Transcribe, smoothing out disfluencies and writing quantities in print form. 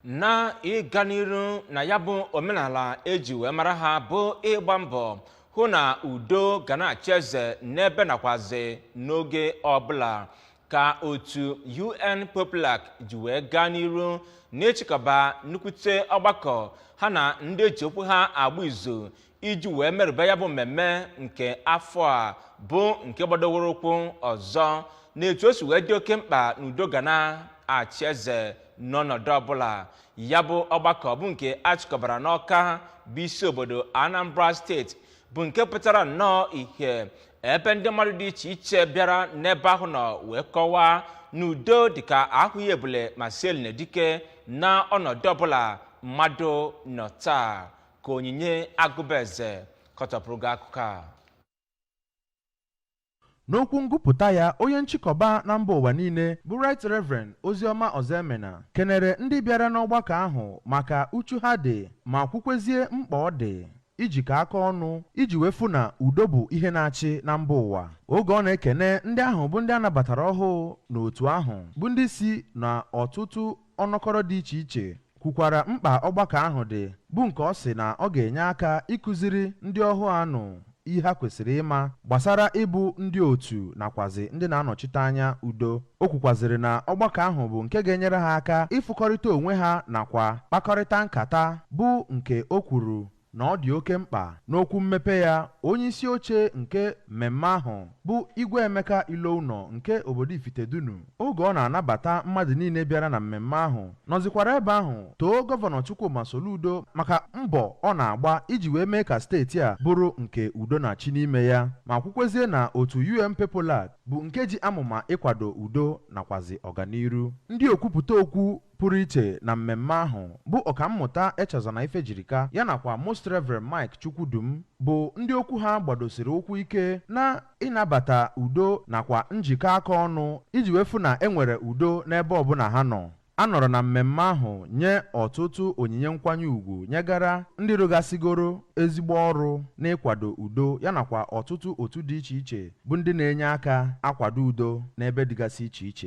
Na ịga n'iru na ya bụ omenala eji wee mara ha bụ ịgba mbọ hụ na udo ga na-achị eze n'ebe nakwazi n'oge ọbụla, ka otu UN Populac ji wee gaa n'iru n'ịchịkọba nnukwute ọgbakọ ha na ndị eji okwu ha agba izu iji wee merụba ya bụ mmemme nke afọ a, bụ nke gbadoworo ụkwụ ọzọ na etu o si wee dị oke mkpa na udo ga na-achị eze n'ọnọdụ ọbụla. Ya bụ ọgbakọ bụ nke achịkọbara n'Ọka, bụ isi obodo Anambra Steeti, bụ nke pụtara nnọọ ihe, ebe ndị mmadụ dị iche iche bịara n'ebe ahụ nọ wee kọwaa na udo dịka ahụghị ebule ma si elu na dike na ọnọdụ ọbụla mmadụ nọ taa. Ka Onyinye Agụbaeze kọtọpụrụ gị akụkọ a. N'okwu ngụpụta ya, onye nchịkọba na mba ụwa niile bụ Right Reverend Oziọma Ọzọemena kenere ndị bịara n'ọgbakọ ahụ maka uchu ha dị, ma kwukwezie mkpa ọ dị ijikọ aka ọnụ iji wee fụ na udo bụ ihe na-achị na mba ụwa. Oge ọ na-ekene ndị ahụ bụ ndị a nabatara ọhụụ n'otu ahụ, bụ ndị si na ọtụtụ ọnọkọrọ dị iche iche, kwukwara mkpa ọgbakọ ahụ dị, bụ nke ọ sị na ọ ga-enye aka ịkụziri ndị ọhụụ anụ ihe ha kwesịrị ịma gbasara ịbụ ndị otu nakwazi ndị na-anọchite anya udo. O kwukwazịrị na ọgbakọ ahụ bụ nke ga-enyere ha aka ịfụkọrịta onwe ha nakwa kpakọrịta nkata, bụ nke o kwuru na ọ dị oke mkpa. N'okwu mmepe ya, onye isi oche nke mmemme ahụ bụ Igwe Emeka Ilounọ nke obodo Ifitedunu, oge ọ na-anabata mmadụ niile bịara na mmemme ahụ, nọzikwara ebe ahụ too Gọvanọ Chukwuma Soludo maka mbọ ọ na-agba iji wee mee ka steeti a bụrụ nke udo na-achị n'ime ya, ma kwukwezie na otu UN Populac bụ nke ji amụma ịkwado udo nakwazi ọganiru. Ndị okwupụta okwu pụrụ iche na mmemme ahụ bụ Ọkammụta Echezona Ifejirika ya nakwa Most Reverend Mike Chukwudum, bụ ndị okwu ha gbadosiri ụkwụ ike na ịnabata udo nakwa njikọ aka ọnụ iji wee fụ na e nwere udo n'ebe ọbụla ha nọ. A nọrọ na mmemme ahụ nye ọtụtụ onyinye nkwanye ùgwù nyegara ndị rụgasịgoro ezigbo ọrụ n'ịkwado udo, ya nakwa ọtụtụ otu dị iche iche bụ ndị na-enye aka akwado udo n'ebe dịgasị iche iche.